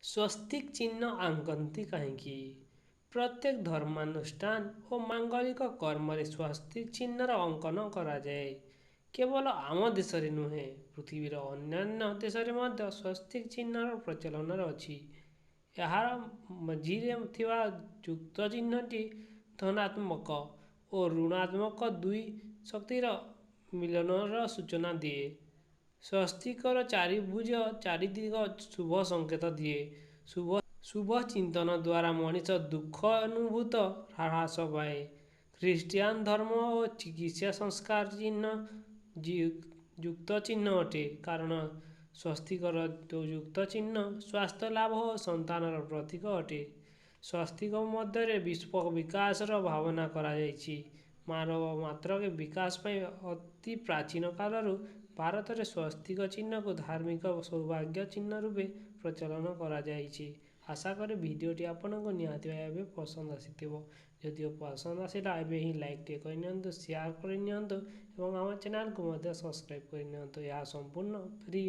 ସ୍ୱସ୍ତିକ ଚିହ୍ନ ଆଙ୍କନ୍ତି କାହିଁକି? ପ୍ରତ୍ୟେକ ଧର୍ମାନୁଷ୍ଠାନ ଓ ମାଙ୍ଗଳିକ କର୍ମରେ ସ୍ୱସ୍ତିକ ଚିହ୍ନର ଅଙ୍କନ କରାଯାଏ। କେବଳ ଆମ ଦେଶରେ ନୁହେଁ, ପୃଥିବୀର ଅନ୍ୟାନ୍ୟ ଦେଶରେ ମଧ୍ୟ ସ୍ୱସ୍ତିକ ଚିହ୍ନର ପ୍ରଚଳନ ଅଛି। ଏହାର ମଝିରେ ଥିବା ଯୁକ୍ତ ଚିହ୍ନଟି ଧନାତ୍ମକ ଓ ଋଣାତ୍ମକ ଦୁଇ ଶକ୍ତିର ମିଳନର ସୂଚନା ଦିଏ। ସ୍ୱସ୍ତିକର ଚାରିଭୁଜ ଚାରିଦିଗ ଶୁଭ ସଂକେତ ଦିଏ। ଶୁଭ ଚିନ୍ତନ ଦ୍ୱାରା ମଣିଷ ଦୁଃଖ ଅନୁଭୂତ ହ୍ରାସ ପାଏ। ଖ୍ରୀଷ୍ଟିଆନ ଧର୍ମ ଓ ଚିକିତ୍ସା ସଂସ୍କାର ଚିହ୍ନ ଯୁକ୍ତ ଚିହ୍ନ ଅଟେ, କାରଣ ସ୍ୱସ୍ତିକର ଯୁକ୍ତ ଚିହ୍ନ ସ୍ୱାସ୍ଥ୍ୟ ଲାଭ ଓ ସନ୍ତାନର ପ୍ରତୀକ ଅଟେ। ସ୍ୱସ୍ତିକ ମଧ୍ୟରେ ବିଶ୍ୱ ବିକାଶର ଭାବନା କରାଯାଇଛି। ମାନବ ମାତ୍ରକେ ବିକାଶ ପାଇଁ ଅତି ପ୍ରାଚୀନ କାଳରୁ ଭାରତରେ ସ୍ୱସ୍ତିକ ଚିହ୍ନକୁ ଧାର୍ମିକ ସୌଭାଗ୍ୟ ଚିହ୍ନ ରୂପେ ପ୍ରଚଳନ କରାଯାଇଛି। ଆଶା କରେ ଭିଡ଼ିଓଟି ଆପଣଙ୍କୁ ନିହାତି ଭାବେ ପସନ୍ଦ ଆସିଥିବ। ଯଦିଓ ପସନ୍ଦ ଆସିଲା, ଏବେ ହିଁ ଲାଇକ୍ ଟିକେ କରିନିଅନ୍ତୁ, ସେୟାର କରିନିଅନ୍ତୁ ଏବଂ ଆମ ଚ୍ୟାନେଲକୁ ମଧ୍ୟ ସବସ୍କ୍ରାଇବ୍ କରିନିଅନ୍ତୁ। ଏହା ସମ୍ପୂର୍ଣ୍ଣ ଫ୍ରି।